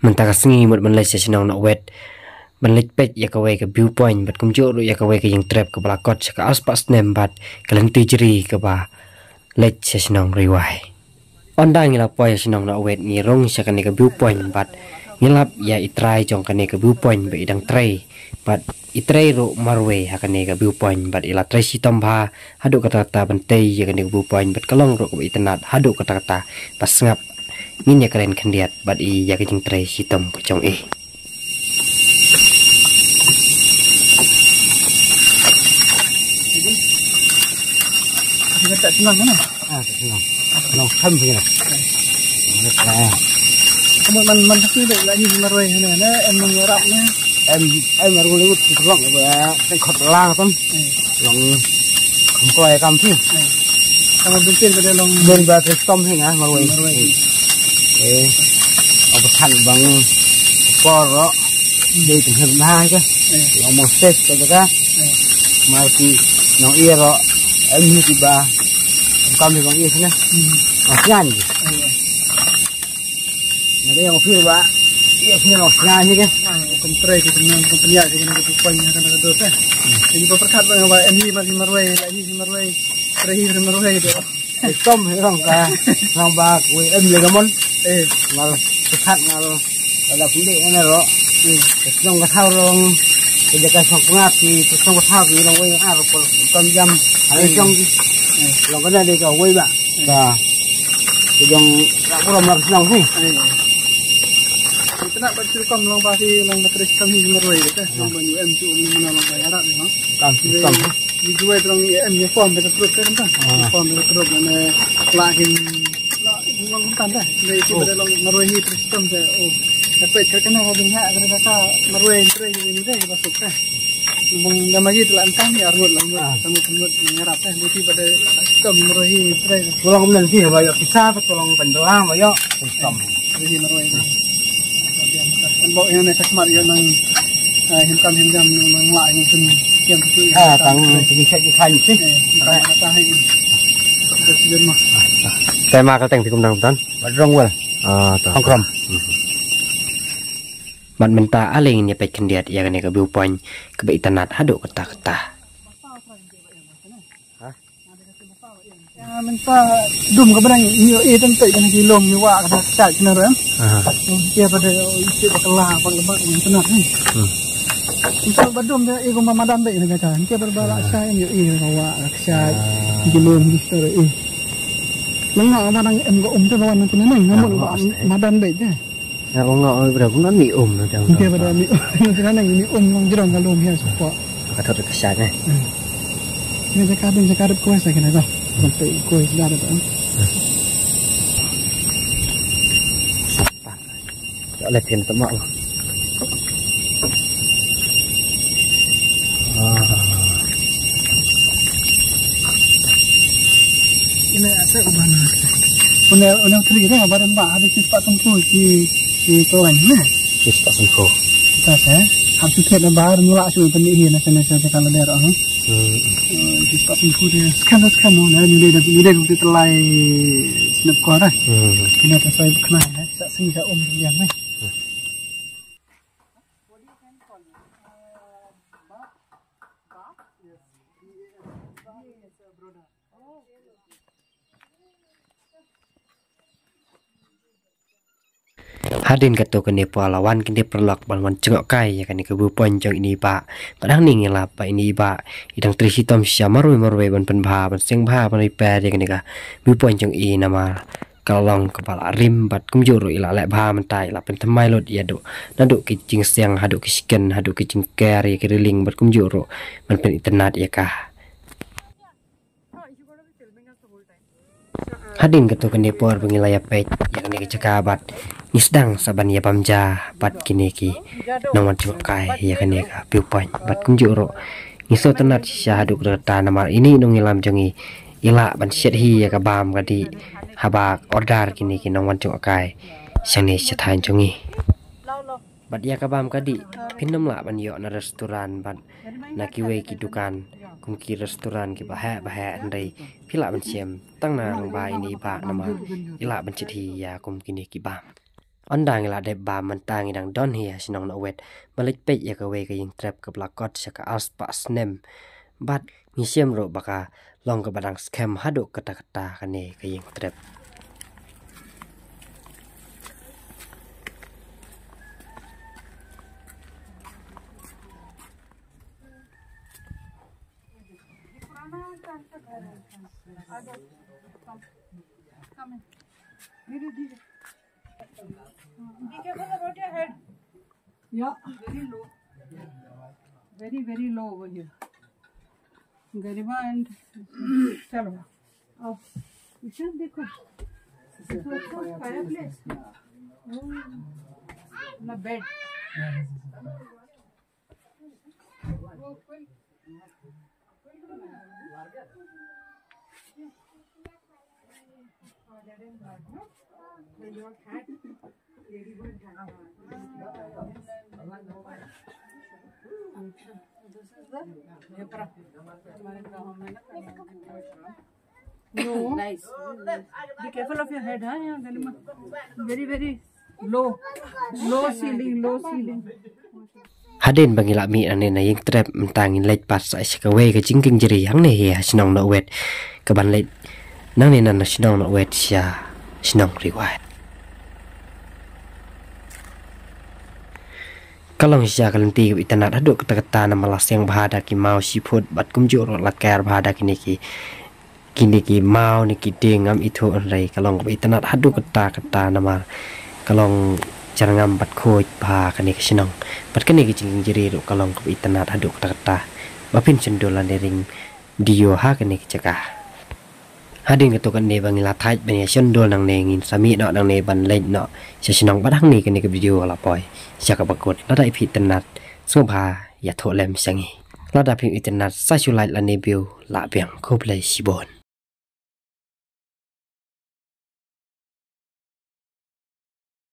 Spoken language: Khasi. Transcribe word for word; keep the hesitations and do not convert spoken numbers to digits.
Mynta ka sngi mut ban leit sha shnong Nongwet ban leit peit ïa kawei ka view point bad kumjuh ruh ïa kawei ka ïingtrep kaba la kot sha ka arspah snem bad ka lynti jri kaba leit sha shnong Riwai. Ynda ngi la poi sha shnong Nongwet ngi rung sha kane ka view point bad ngi lap ïa i trai jong kane ka view point ba i dang trei bad i trei ruh marwei ha kane ka view point bad i la trei shitom bha haduh katta katta ban tei ïa kane ka view point bad ka long ruh kaba itynnad haduh katta katta. Ba sngap ngin ïa kren khyndiat bad i ïa ka jingtrei shitom ka jong i. Kita tak senang kan? Ah, tak senang. Senang kan sini. Ah. Kamu man man tak ni dah lagi marwei ni, ni em nang rap ni. Em em baru lewat di tolong ya, tengkot lang kan. Long khlem kloi kam phi. Ka la bynta ka dei long. Bynta ba trei shitom hi nga marwei. Marwei. Eh. Ap than bang por ruh. Dei tu hynda ka. Long mong ses ka jaka. Mar ki nong ïa ruh. Em hi kiba kam hi bang ïa sini. Mas ngan. Nga dei ong phi ba ïa sini long snga ni ke. Kum trei ki tymmen kum pynïaid ki kane ka tu poiñ ha kane ka dur te. Ki ba pyrkhat ba nga ba em hi mar hi marwei la hi hi marwei. Trei hi marwei de. Ai tom hi long ka long ba kawei em le ka mon. Eh. Ngal pyrkhat ngal la pynde ene ro. Long ka thaw long ka jaka song pyngat ki song ka thaw ki long wei ar ko kam jam. Ai jong ki. Long ka na de ka wei ba. Ka jong la ko ram la snong hi. Kita nak buat sukam long pasti long ka trei kam hi marwei de. Long ba ñu em tu ni mana long ba yarat ni ha. Kam sukam. Ni juai terang em ni form de truk kan ta. Form de truk ne la hin la long kan ta. Ni ki ba long marwei hi trei kam de. Oh. Ka peit ka kena ka ding ha ka ka marwei trei ni de ba suk ka. Bang da magi tu la entah ni arngut la ngut. Sanggut ngut ni ngarap eh. Ni ki ba de kam marwei hi trei. Ko long kum nan phi ba ïoh kisa ba ko long pyndola ba ïoh. Kam. Trei hi marwei. Kan bok ïa ne sakmat ïa nang, ah, hin kam hin jam nang la ïa pun kiam tu. Ah, tang ti khat ti khan ti. Eh, tang kata hai. Terus dia mah. Tema ka teng ti kum nang tan. Ba rong wel. Ah, to. Hong krom. Mat mynta ale ngin ïa peit khyndiat ïa kane ka view point kaba itynnad haduh katta katta. Hah? Ya, mynta dum ka ba dang ïoh i tang peit kane ki lum ïoh wa ka dak chat kane rem. Aha. Ïa ba da ïoh i ba ka la ba ka ba mynta nat ni. Hmm. Mynta ba dum da i kumba madan beit na ka chan. Ïa ba ba la chat ïoh i ka wa ka chat. Ki lum ki story i. Lang nga ba dang em ka um te ba wan mynta nang. Nga mut ba madan beit te. Nga ong nga oi bra kumno mi um na jang. Dia pada mi um na jang mi um nang jrong ka lum hia support. Ka thot ka sha ne. Ni jaka ding jaka dep kuasa kena ka. Sampai kuasa dah dep. Ya le pin temak. Ah. Ina asa ko bana. Una una tri ne ba ba ada ki pat tengku ki ki tuan ne. Ki pat tengku. Kita sa. Hab tu kena ba ada nula su tani hi na sana sana kala der ah. Hmm. Ki pat tengku de scan scan no na ni de ni de ku telai snap ko ra. Hmm. Kena ta sai kena na. Sa sini sa um yang ne. Hadien kato kane por la wan kine paralok ban wan jngoh kai ïa kane ka view point jong ine i bah. Bad hangne ngi lap ba ine i bah i dang trei shitom shisha marwei marwei ban pynbha ban seng bha ban repair ïa kane ka view point jong i namar ka long kaba la rim bad kumjuh ruh i la leh bha mynta i la pynthymmai lut ïa duh naduh ki jingsiang haduh ki sken haduh ki jingker ïa ki railing bad kumjuh ruh ban pynitynnad ïa ka. Hadien kato kane por ba ngi la ïa peit ïa kane ka jaka bad ngi sdang sa ban ïa bam ja bad kine ki nongwan jngoh kai ïa kane ka view point bad kumjuh ruh ngi sngewtynnad shisha haduh katta namar ine i nongïalam jong ngi i lah ban shet hi ïa ka bam ka dih haba order kine ki nongwan jngoh kai shangne sha thaiñ jong ngi. Bad ïa ka bam ka dih phin ym lah ban ïoh na restaurant bad na kiwei ki dukan kum ki restaurant kiba heh ba heh hynrei phi lah ban shem tang na lyngba ine i bah namar i lah ban shet hi ïa kum kine ki bam. Ynda ngi la dep ba mynta ngi dang don hi ha shnong Nongwet, ba leit peit ïa kawei ka ïing trep kaba la kot sha ka arspah snem. Bad ngi shem ruh ba ka long kaba dang skhem haduh katta katta kane ka ïing trep. Be careful about your head. Yeah. Very low. Very, very low over here. Garima and चलो आओ. ईशान देखो. It's also fireplace. Oh. ना bed. No. Nice. Be careful of your head, ha? Very, very low. Low ceiling, low ceiling. Hadien ba ngi la mih nangne na ïing trep mynta ngin leit pat sa sha kawei ka jingkieng jri hangne hi ha shnong Nongwet. Kaban leit nangne na shnong Nongwet sha shnong Riwai. Ka long shisha ka lynti kaba itynnat haduh katta katta namar la seng bha da ki maw shiphut bad kumjuh ruh la ker bha da kine ki kine ki maw ne ki dieng ngam ithuh hynrei ka long kaba itynnat haduh katta katta namar ka long jyrngam bad khuid bha kane ka shnong. Bad kane ka jingkieng jri ruh ka long kaba itynnat haduh katta katta. Ba phin shon dul lane ring video ha kane ka jaka. Hadien katto katne ba ngi la thait ban ïa shon dul nangne ngin sa mih noh nangne ban leit noh sha shnong bad hangne kane ka video la poi sha kaba kut. Lada phi itynnat sngewbha ïathuh lem sha ngi. Lada phi itynnat sa shu like lane view la biang khublei shibun.